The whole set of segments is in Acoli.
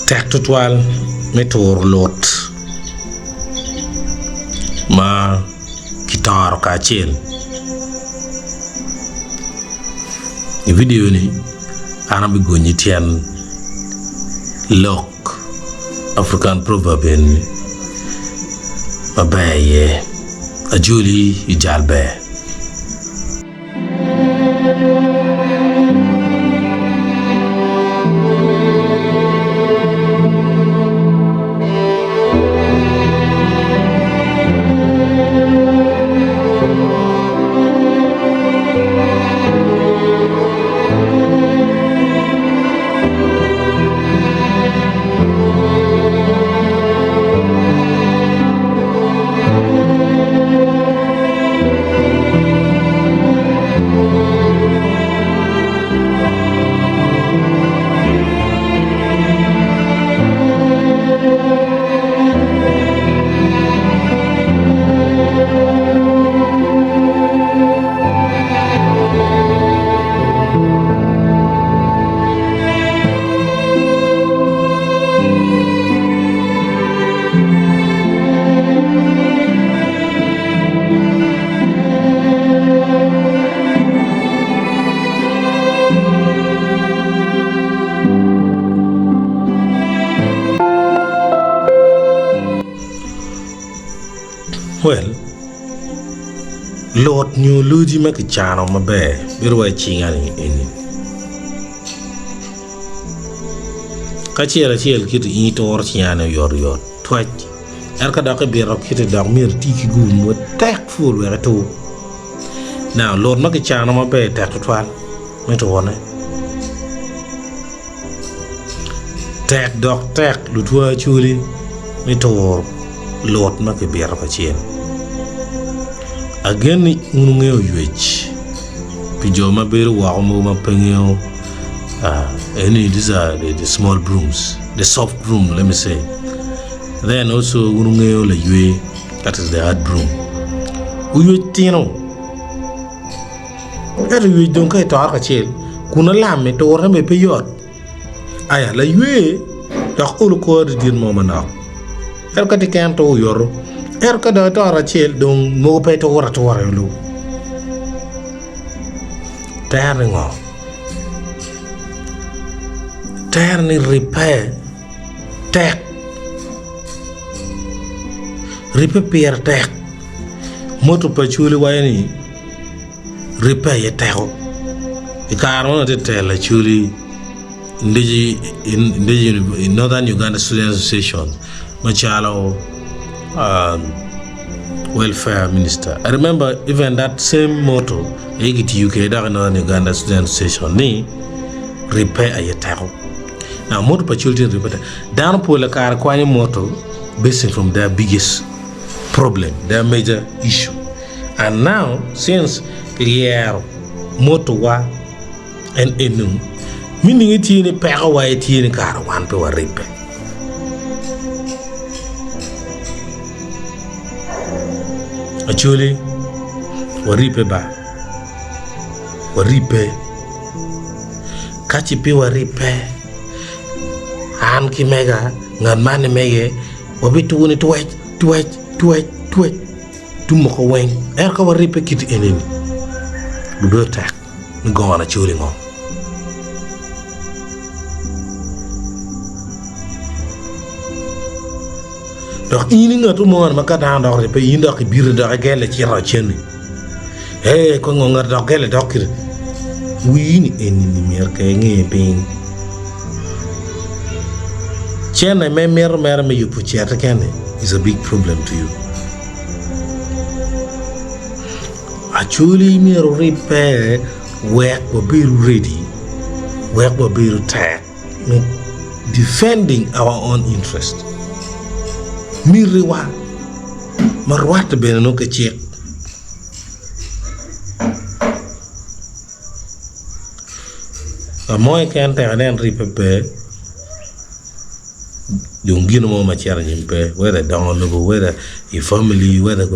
Tek tutwal me turo lut ma kitoro kacel. I vidio ni an abigonyi tyen lok African proverb eni maber iye ajoli i jal ber. Well, lut nyo luci ma kicano maber bedo wai cinga-ni eni. Ka acel acel kit in ituro cinga-ni oyotoyot twec ento ka dok ibito kiti dok myero iti ki gubu matek pul wek itur. Now lut ma kicano maber tek tutwal me turone. Tek dok tek lutwa acholi me turo lut ma kibito kacel. Agen ni wun wungeyo ywec pi jo ma bedo woko mogo ma pe ngeyo eni these are the small brooms the soft broom let me say then also wun wungeyo laywe that is the hard broom oywec tino Ento ywec dong ka itoro kacel kun alam-mi turre bene pe yot. Aya, laywe dok olo kore didit mo manok. Ento ka tye kene to oyoto. Ento ka dong itoro acel dong mogo pe iture atura i olu. Tere ni ngo? Tere ni ribbe tek. Ribbe pire tek. Motto pa Acholi waco ni Ribbe aye teko. I kare ma onongo atye ka telo Acholi i Northern Uganda Student Association macalo welfare minister I remember even that same motto aye kitiyo kwede dok i Northern Uganda Student Association ni ribbe aye teko. Now motto pa Acholi tye ni ribbe teko. Dano pol kare kwanyo motto basing from their biggest problem, their major issue. And now since kiyero mottowa en enu, meaning tye ni pekowa aye tye ni kara wan pe waribbe. Acholi waribbe ba, waribbe. Ka ci pe waribbe, an ki mega, ngat man ni mege, wabituko ni twec, twec, twec, twec. Tung moko weng, ento ka waribbe kit eni-ni, bibedo tek me gono acol i ngom. Dok in i ngat mo ma ka dano dok ribbe, in dok ibito dok igelle icito cen-ni. Ee, ko ngo ngat dok gelle dok kite. Wii-ni eni-ni myero ke inge piny. Cene ma imito mere me yubo certe kene is a big problem to you. Acholi myero oribbe wek wabedo ready, wek wabedo tek me defending our own interest. Mitiwa ma rwatte bene nongo ki cik. Ka mo keken tek inen ribbe pe dong gin mo ma cito anyim pe whether dongo lobo whether i family whether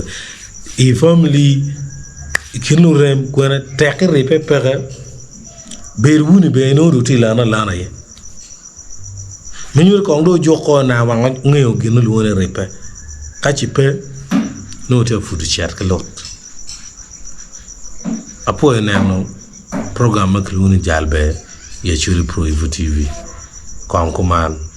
i family i kin lurem kwene tek ki ribbe peke bedo wuni bene inongo dong tye ka lane alana iye. Me nyuto kong dong ojuko na wang ngeyo gin ma kilwongo ni ribbe. Ka ci pe, nongo tye ka pwod cet ki lut. Apwoyo neno program ma kilwongo ni Jal Ber i Acholi Pro Evo TV. Kong kuman.